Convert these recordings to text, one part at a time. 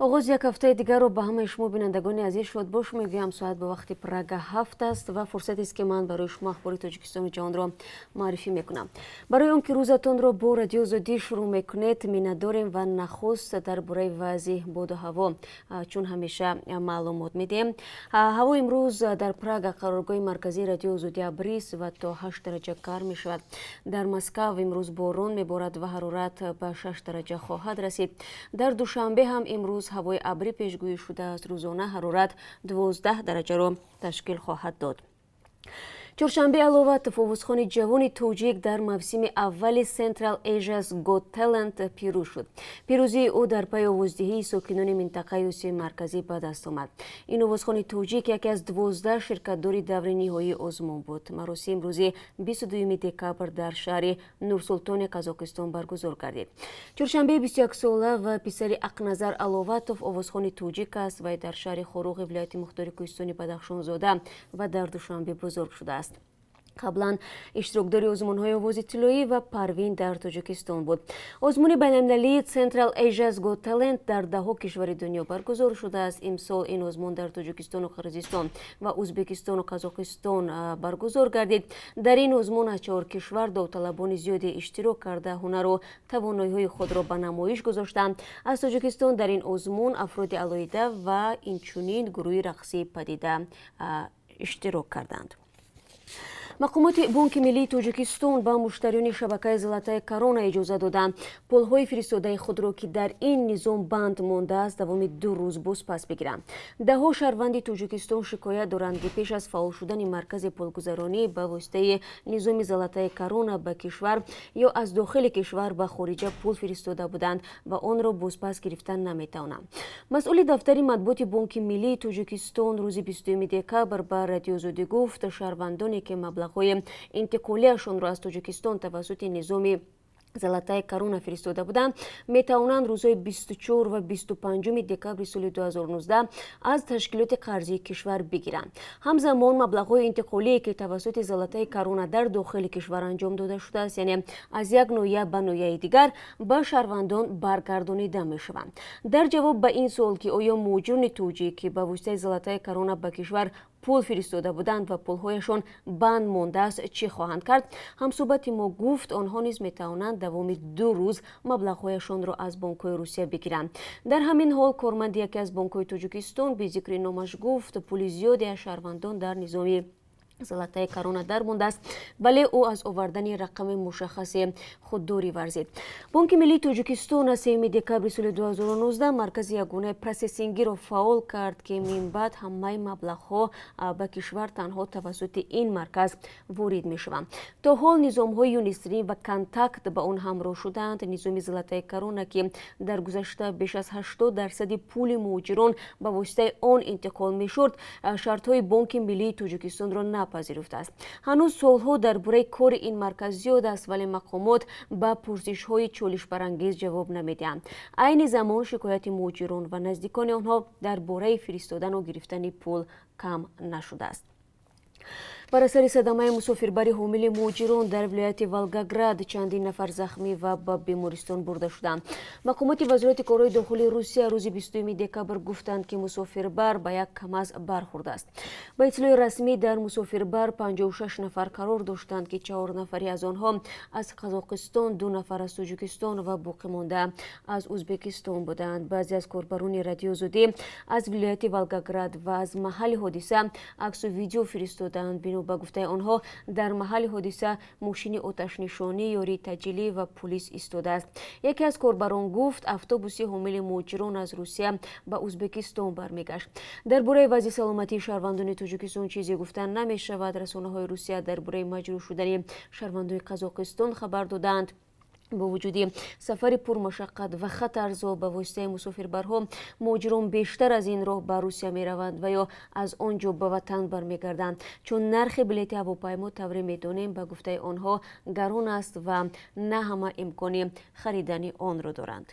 Оғози як ҳафтаи дигарро ба ҳамаи шумо, бинандагони азиз, шодбош мегӯям. Соат ба вақти Прага 7 аст ва фурсатест, ки ман барои шумо ахбори Тоҷикистону ҷаҳонро муаррифӣ мекунам. Барои он ки рӯзатонро бо Радиои Озодӣ шурӯъ мекунед, миннатдорем ва нахуст дар бораи вазъи боду ҳаво, чун ҳамеша, маълумот медиҳем. Ҳаво имрӯз дар Прага, қароргоҳи марказии Радиои Озодӣ, абрист ва то 8 дараҷа гарм мешавад. Дар Москав имрӯз борон меборад ва ҳарорат ба 6 дараҷа хоҳад расид. Дар Душанбе ҳам имрӯз ҳавои абрӣ пешгӯӣ шудааст. Рӯзона ҳарорат 12 дараҷаро ташкил хоҳад дод. Чоршанбе Аловатов, овозхони ҷавони тоҷик, дар мавсими аввали Central Asia's Got Talent пирӯз шуд. Пирӯзии ӯ дар пайи овоздиҳии сокинони минтақаи Осиёи Марказӣ ба даст омад. Ин овозхони тоҷик яке аз 12 ширкатдори даври ниҳоии озмун буд. Маросим рӯзи 22 декабр дар шаҳри Нурсултони Қазоқистон баргузор гардид. Чоршанбеи 21сола ва писари Ақназар Аловатов овозхони тоҷик аст. Вай дар шаҳри Хоруғи вилояти мухтори кӯҳистони Бадахшон зода ва дар Душанбе бузург шудааст. Қаблан иштирокдори озмунҳои Овози тиллоӣ ва Парвин дар Тоҷикистон буд. Озмуни байналмилалии Central Asia's Got Talent дар даҳҳо кишвари дунё баргузор шудааст. Имсол ин озмун дар Тоҷикистону Қирғизистон ва Ӯзбекистону Қазоқистон баргузор гардид. Дар ин озмун аз чаҳор кишвар довталабони зиёде иштирок карда, ҳунару тавоноиҳои худро ба намоиш гузоштанд. Аз Тоҷикистон дар ин озмун афроди алоҳида ва инчунин гурӯҳи рақсии Падида иштирок карданд. Мақомоти Бонки миллии Тоҷикистон ба муштариёни шабакаи Золотая Корона иҷоза доданд, пулҳои фиристодаи худро, ки дар ин низом банд мондааст, давоми 2 рӯз бозпас бигиранд. Даҳҳо шаҳрванди Тоҷикистон шикоят доранд, ки пеш аз фаъол шудани маркази пулгузаронӣ ба воситаи низоми Золотая Корона ба кишвар ё аз дохили кишвар ба хориҷа пул фиристода буданд ва онро бозпас гирифтан наметавонанд. Масъули дафтари матбуоти Бонки миллии Тоҷикистон рӯзи 20 декабр ба Радиои Озодӣ гуфт, шаҳрвандоне, ки маблағҳои интиқолиашонро аз Тоҷикистон тавассути низоми Золотая Корона фиристода буданд, метавонанд рӯзҳои 24 ва 25 декабри соли 2019 аз ташкилоти қарзии кишвар бигиранд. Ҳамзамон маблағҳои интиқолие, ки тавассути Золотая Корона дар дохили кишвар анҷом дода шудааст, яъне аз як ноҳия ба ноҳияи дигар, ба шаҳрвандон баргардонида мешаванд. Дар ҷавоб ба ин суол, ки оё муҳоҷирони тоҷик, ки ба воситаи Золотая Корона ба кишвар пул фиристода буданд ва пулҳояшон банд мондааст, чӣ хоҳанд кард, ҳамсӯҳбати мо гуфт, онҳо низ метавонанд давоми 2 рӯз маблағҳояшонро аз бонкҳои Русия бигиранд. Дар ҳамин ҳол корманди яке аз бонкҳои Тоҷикистон бе зикри номаш гуфт, пули зиёде аз шаҳрвандон дар низоми Золотая Корона дармондааст, вале ӯ аз овардани рақами мушаххасе худдорӣ варзид. Бонки миллии Тоҷикистон аз 3 декабри соли 2019 маркази ягонаи процессингиро фаъол кард, ки минбаъд ҳамаи маблағҳо ба кишвар танҳо тавассути ин марказ ворид мешаванд. То ҳол низомҳои Юнистрим ва Контакт ба он ҳамроҳ шудаанд. Низоми Золотая Корона, ки дар гузашта беш аз 80% пули муҳоҷирон ба воситаи он интиқол мешуд, шартҳои Бонки миллии Тоҷикистонро напазируфтааст. Ҳанӯз суолҳо дар бораи кори ин марказ зиёд аст, вале мақомот ба пурсишҳои чолишбарангез ҷавоб намедиҳанд. Айни замон шикояти муҳоҷирон ва наздикони онҳо дар бораи фиристодану гирифтани пул кам нашудааст. Бар асари садамаи мусофирбари ҳомили муҳоҷирон дар вилояти Волгоград чандин нафар захмӣ ва ба бемористон бурда шуданд. Мақомоти Вазорати корҳои дохилии Русия рӯзи 20 декабр гуфтанд, ки мусофирбар ба як КамАЗ бархӯрдааст. Ба иттилои расмӣ, дар мусофирбар 56 нафар қарор доштанд, ки чаҳор нафари аз онҳо аз Қазоқистон, ду нафар аз Тоҷикистон ва боқимонда аз Ӯзбекистон буданд. Баъзе аз корбарони Радиои Озодӣ аз вилояти Волгоград ва аз маҳалли ҳодиса аксу видео фиристоданд. Бино ба гуфтаи онҳо, дар маҳалли ҳодиса мошини оташнишонӣ, ёрии таъҷилӣ ва пулис истодааст. Яке аз корбарон гуфт, автобуси ҳомили муҳоҷирон аз Русия ба Ӯзбекистон бармегашт. Дар бораи вазъи саломатии шаҳрвандони Тоҷикистон чизе гуфта намешавад. Расонаҳои Русия дар бораи маҷрӯҳ шудани шаҳрвандони Қазоқистон хабар доданд. Бо вуҷуди сафари пурмашаққат ва хатарзо ба воситаи мусофирбарҳо, муҳоҷирон бештар аз ин роҳ ба Русия мераванд ва ё аз он ҷо ба ватан бармегарданд, чун нархи билети ҳавопаймо, тавре медонем, ба гуфтаи онҳо, гарон аст ва на ҳама имкони харидани онро доранд.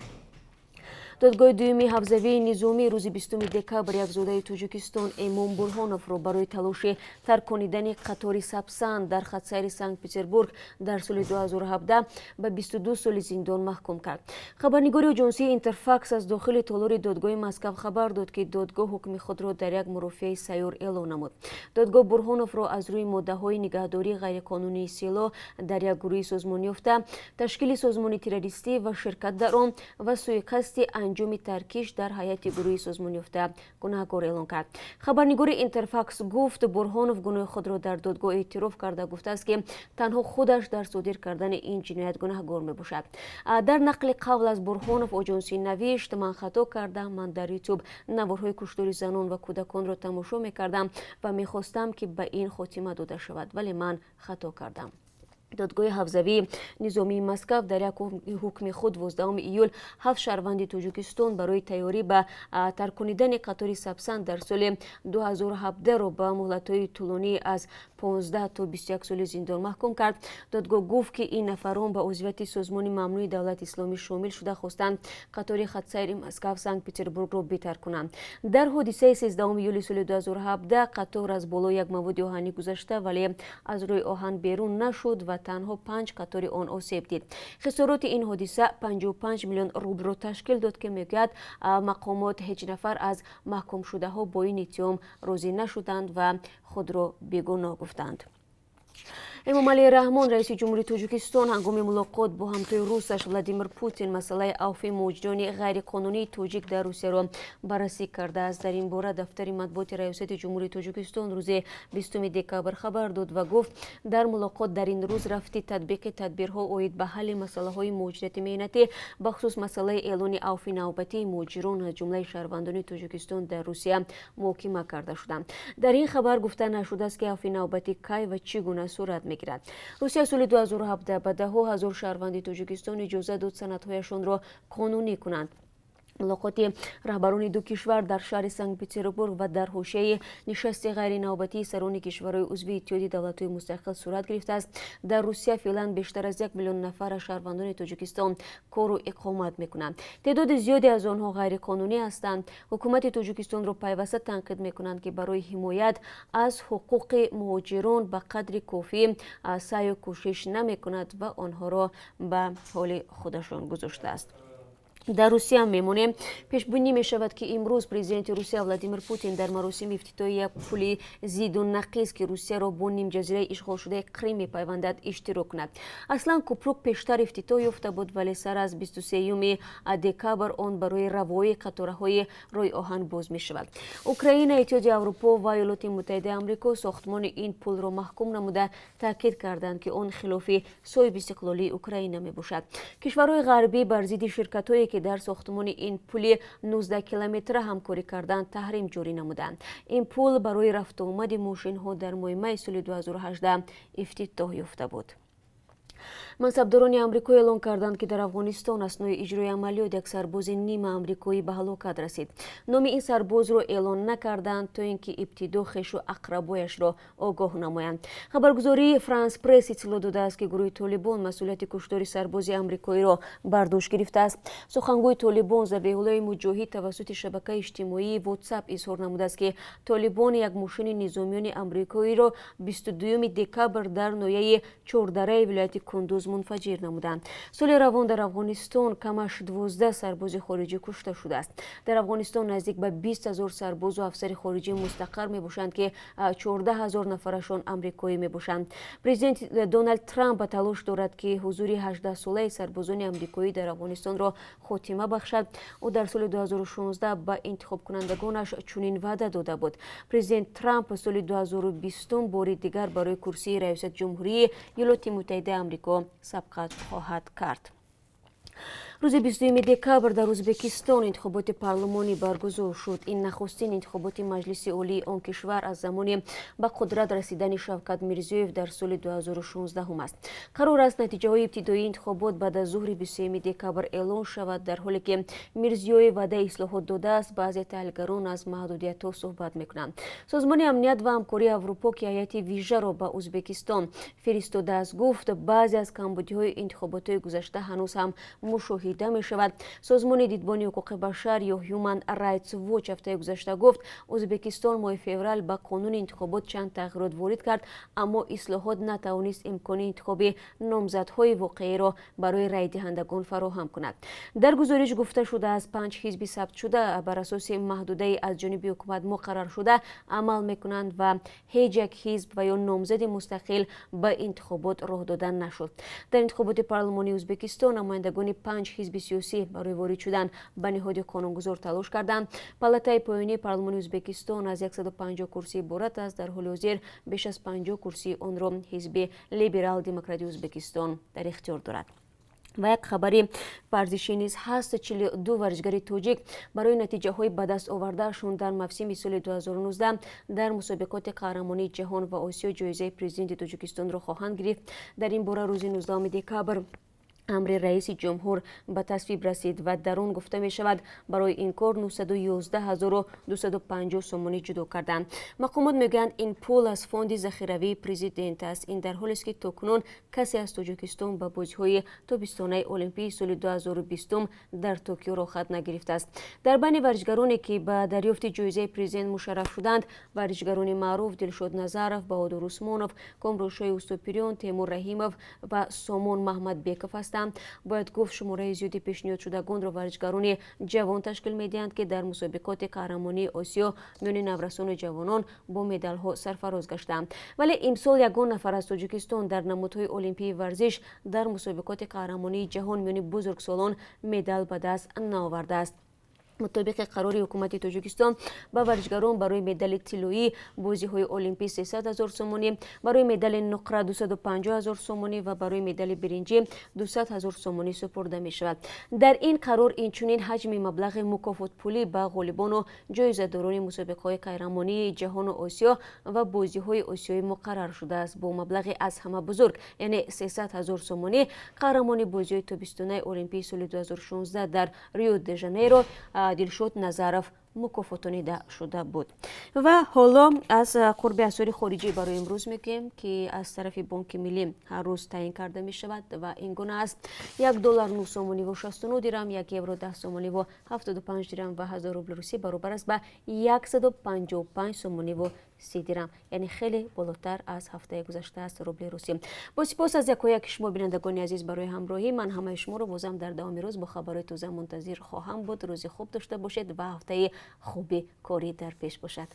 Додгоҳи дуюми ҳавзавии низомӣ рӯзи 20 декабр як зодаи Тоҷикистон, Эмом Бурҳоновро, барои талоши тарконидани қатори Сапсан дар хатсайри Санкт Петербург дар соли 2017 ба 22 соли зиндон маҳкум кард. Хабарнигори оҷонсии Интерфакс аз дохили толори додгоҳи Москав хабар дод, ки додгоҳ ҳукми худро дар як мурофиаи сайёр эълон намуд. Додгоҳ Бурҳоновро аз рӯи моддаҳои нигаҳдории ғайриқонунии силоҳ дар як гурӯҳи созмонёфта, ташкили созмони террористӣ ва ширкат дар он ва суиқасди анҷоми таркиш дар ҳайати гурӯҳи созмонёфта гунаҳгор эълон кард. Хабарнигори Интерфакс гуфт, Бурҳонов гуноҳи худро дар додгоҳ эътироф карда, гуфтааст, ки танҳо худаш дар содир кардани ин ҷиноят гунаҳгор мебошад. Дар нақли қавл аз Бурҳонов оҷонсӣ навишт: «Ман хато кардам. Ман дар Ютуб наворҳои куштори занон ва кӯдаконро тамошо мекардам ва мехостам, ки ба ин хотима дода шавад, вале ман хато кардам». Додгоҳи ҳавзавии низомии Москав дар як ҳукми худ 12 июл ҳафт шаҳрванди Тоҷикистон барои тайёрӣ ба тарконидани қатори Сапсан дар соли 2017-ро ба муҳлатҳои тӯлонӣ аз 15 то 21 соли зиндон маҳкум кард. Додгоҳ гуфт, ки ин нафарон ба узвияти созмони мамнӯи Давлати Исломӣ шомил шуда, хостанд қатори хатсайри Москав Санкт Петербургро битаркунанд. Дар ҳодисаи 13 июли соли 2017 қатор аз болои як маводи оҳанӣ гузашта, вале аз рӯи оҳан берун нашуд ва танҳо панҷ қатори он осеб дид. Хисороти ин ҳодиса 55 миллион рублро ташкил дод, ки мегӯяд мақомот. Ҳеҷ нафар аз маҳкумшудаҳо бо ин иттиҳом розӣ нашуданд ва худро бегуноҳ гуфтанд. Эмомалӣ Раҳмон, раиси ҷумҳури Тоҷикистон, ҳангоми мулоқот бо ҳамтои русаш Владимир Путин масъалаи авфи муҳоҷирони ғайриқонунии тоҷик дар Русияро баррасӣ кардааст. Дар ин бора дафтари матбуоти Раёсати ҷумҳурии Тоҷикистон рӯзи 20 декабр хабар дод ва гуфт, дар мулоқот дар ин рӯз рафти татбиқи тадбирҳо оид ба ҳалли масъалаҳои муҳоҷирати меҳнатӣ, бахусус масъалаи эълони авфи навбатии муҳоҷирон, аз ҷумлаи шаҳрвандони Тоҷикистон дар Русия, муҳокима карда шуданд. Дар ин хабар гуфта нашудааст, ки авфи навбатӣ кай ва чӣ гуна сурат мегирад. Русия соли 2017 ба даҳҳо ҳазор шаҳрванди Тоҷикистон иҷоза дод санадҳояшонро қонунӣ кунанд. Мулоқоти раҳбарони ду кишвар дар шаҳри Санкт Петербург ва дар ҳошияи нишасти ғайринавбатии сарони кишварҳои узви Иттиҳоди давлатҳои мустақил сурат гирифтааст. Дар Русия феълан бештар аз 1 миллион нафар аз шаҳрвандони Тоҷикистон кору иқомат мекунанд. Теъдоди зиёде аз онҳо ғайриқонунӣ ҳастанд. Ҳукумати Тоҷикистонро пайваста танқид мекунанд, ки барои ҳимоят аз ҳуқуқи муҳоҷирон ба қадри кофӣ саъю кӯшиш намекунад ва онҳоро ба ҳоли худашон гузоштааст. Дар Русия мемонем. Пешбинӣ мешавад, ки имрӯз президенти Русия Владимир Путин дар маросими ифтитоҳи як пули зиду нақиз, ки Русияро бо нимҷазираи ишғолшудаи Қрим мепайвандад, иштирок кунад. Аслан купрук пештар ифтитоҳ ёфта буд, вале сар аз 23 декабр он барои равоии қатораҳои роҳи оҳан боз мешавад. Украина, Иттиҳоди Аврупо ва Иёлоти Муттаҳидаи Амрико сохтмони ин пулро маҳкум намуда, таъкид карданд, ки он хилофи соҳибистиқлолии Украина мебошад. Кишварҳои ғарбӣ бар зидди ширкатҳое, ки дар сохтмони ин пули 19 километра ҳамкорӣ карданд, таҳрим ҷорӣ намуданд. Ин пул барои рафтуомади мошинҳо дар моҳи майи соли 2018 ифтитоҳ ёфта буд. Мансабдорони амрикоӣ эълон карданд, ки дар Афғонистон аснои иҷрои амалиёт як сарбози нима амрикоӣ ба ҳалокат расид. Номи ин сарбозро эълон накарданд, то ин ки ибтидо хешу ақрабояшро огоҳ намоянд. Хабаргузории Франс Пресс иттилоъ додааст, ки гурӯҳи Толибон масъулияти куштори сарбози амрикоиро бар дӯш гирифтааст. Сухангӯи Толибон Забеҳуллои Муҷоҳид тавассути шабакаи иҷтимоии Ватсап изҳор намудааст, ки Толибон як мошини низомиёни амрикоиро 22 декабр дар ноҳияи Чордараи вилояти Кундуз мунфаҷир намуданд. Соли равон дар Афғонистон камаш 12 сарбози хориҷӣ кушта шудааст. Дар Афғонистон наздик ба 20 000 сарбозу афсари хориҷӣ мустақар мебошанд, ки 14 000 нафарашон амрикоӣ мебошанд. Президент Доналд Трамп талош дорад, ки ҳузури 18-солаи сарбозони амрикоӣ дар Афғонистонро хотима бахшад. Ӯ дар соли 2016 ба интихобкунандагонаш чунин ваъда дода буд. Президент Трамп соли 2020 бори дигар барои курсии раёсати ҷумҳурии Иёлоти Муттаҳидаи Амрико сабқат хоҳад кард. Рӯзи 20 декабр дар Ӯзбекистон интихоботи парлумонӣ баргузор шуд. Ин нахустин интихоботи Маҷлиси Олии он кишвар аз замони ба қудрат расидани Шавкат Мирзиёев дар соли 2016 аст. Қарор аст, натиҷаҳои ибтидоии интихобот баъд аз зуҳри 23 декабр эълон шавад. Дар ҳоле ки Мирзиёев ваъдаи ислоҳот додааст, баъзе таҳлилгарон аз маҳдудиятҳо суҳбат мекунанд. Созмони Амният ва ҳамкории Аврупо, ки ҳайати вижаро ба Ӯзбекистон фиристодааст, гуфт, баъзе аз камбудиҳои интихоботҳои гузашта ҳанӯз ҳам мушоҳида Мушоҳида мешавад. Созмони Дидбони ҳуқуқи башар ё Human Rights Watch ҳафтаи гузашта гуфт, Ӯзбекистон моҳи феврал ба қонуни интихобот чанд тағйирот ворид кард, аммо ислоҳот натавонист имкони интихоби номзадҳои воқеиро барои райдиҳандагон фароҳам кунад. Дар гузориш гуфта шудааст, панҷ ҳизби сабтшуда бар асоси маҳдудаи аз ҷониби ҳукумат муқарраршуда амал мекунанд ва ҳеҷ як ҳизб ва ё номзади мустақил ба интихобот роҳ дода нашуд. Дар интихоботи парлумонии Ӯзбекистон намояндагони панҷ ҳизби сиёсӣ барои ворид шудан ба ниҳоди қонунгузор талош карданд. Палатаи поёнии парлумони Ӯзбекистон аз 150 курсӣ иборат аст. Дар ҳоли ҳозир беш аз 50 курсии онро ҳизби Либерал Демократии Ӯзбекистон дар ихтиёр дорад. Ва як хабари варзишӣ низ ҳаст. 42 варзишгари тоҷик барои натиҷаҳои ба даст овардаашон дар мавсими соли 2019 дар мусобиқоти қаҳрамонии ҷаҳон ва Осиё ҷоизаи Президенти Тоҷикистонро хоҳанд гирифт. Дар ин бора рӯзи 19 декабр амри раиси ҷумҳур ба тасвиб расид ва дар он гуфта мешавад, барои ин кор 911 250 сомонӣ ҷудо карданд. Мақомот мегӯянд, ин пул аз фонди захиравии президент аст. Ин дар ҳолест, ки то кунун касе аз Тоҷикистон ба бозиҳои тобистонаи олимпии соли 2020 дар Токио роҳхат нагирифтааст. Дар байни варзишгароне, ки ба дарёфти ҷоизаи президент мушарраф шуданд, варзишгарони маъруф Дилшод Назаров, Баҳодур Усмонов, Комроншоҳи Устопириён, Темур Раҳимов ва Сомон Маҳмадбеков ҳастанд. Бояд гуфт, шумораи зиёди пешниҳодшудагонро варзишгарони ҷавон ташкил медиҳанд, ки дар мусобиқоти қаҳрамонии Осиё миёни наврасону ҷавонон бо медалҳо сарфароз гаштаанд. Вале имсол ягон нафар аз Тоҷикистон дар намудҳои олимпии варзиш дар мусобиқоти қаҳрамонии ҷаҳон миёни бузургсолон медал ба даст наовардааст. Мутобиқи қарори ҳукумати Тоҷикистон, ба варзишгарон барои медали тиллоӣ бозиҳои олимпӣ 300 ҳазор сомонӣ, барои медали нуқра 250 ҳазор сомонӣ ва барои медали биринҷӣ 200 ҳазор сомонӣ супурда мешавад. Дар ин қарор инчунин ҳаҷми маблағи мукофотпулӣ ба ғолибону ҷоизадорони мусобиқаҳои қаҳрамонии ҷаҳону Осиё ва бозиҳои осиёӣ муқаррар шудааст. Бо маблағи аз ҳама бузург, яъне 300 ҳазор сомонӣ, қаҳрамони бозиҳои тобистонаи олимпии соли 2016 дар Рио де Жанейро Дилшод Назаров мукофотонида шуда буд. Ва ҳоло аз қурби асъори хориҷӣ барои имрӯз мегӯем, ки аз тарафи Бонки Миллӣ ҳар рӯз таъин карда мешавад, ва ин гуна аст: 1 доллар 9 сомониву 69 дирам, 1 евро 10 сомониву 75 дирам ва 1000 рубли русӣ баробар аст ба 155 сомониву 30 дирам, яъне хеле болотар аз ҳафтаи гузашта аст рубли русӣ. Бо сипос аз якояки шумо, бинандагони азиз, барои ҳамроҳӣ. Ман ҳамаи шуморо бозам дар давоми рӯз бо хабарҳои тоза мунтазир хоҳам буд. Рӯзи хуб дошта бошед ва ҳафтаи хуби корӣ дар пеш бошад.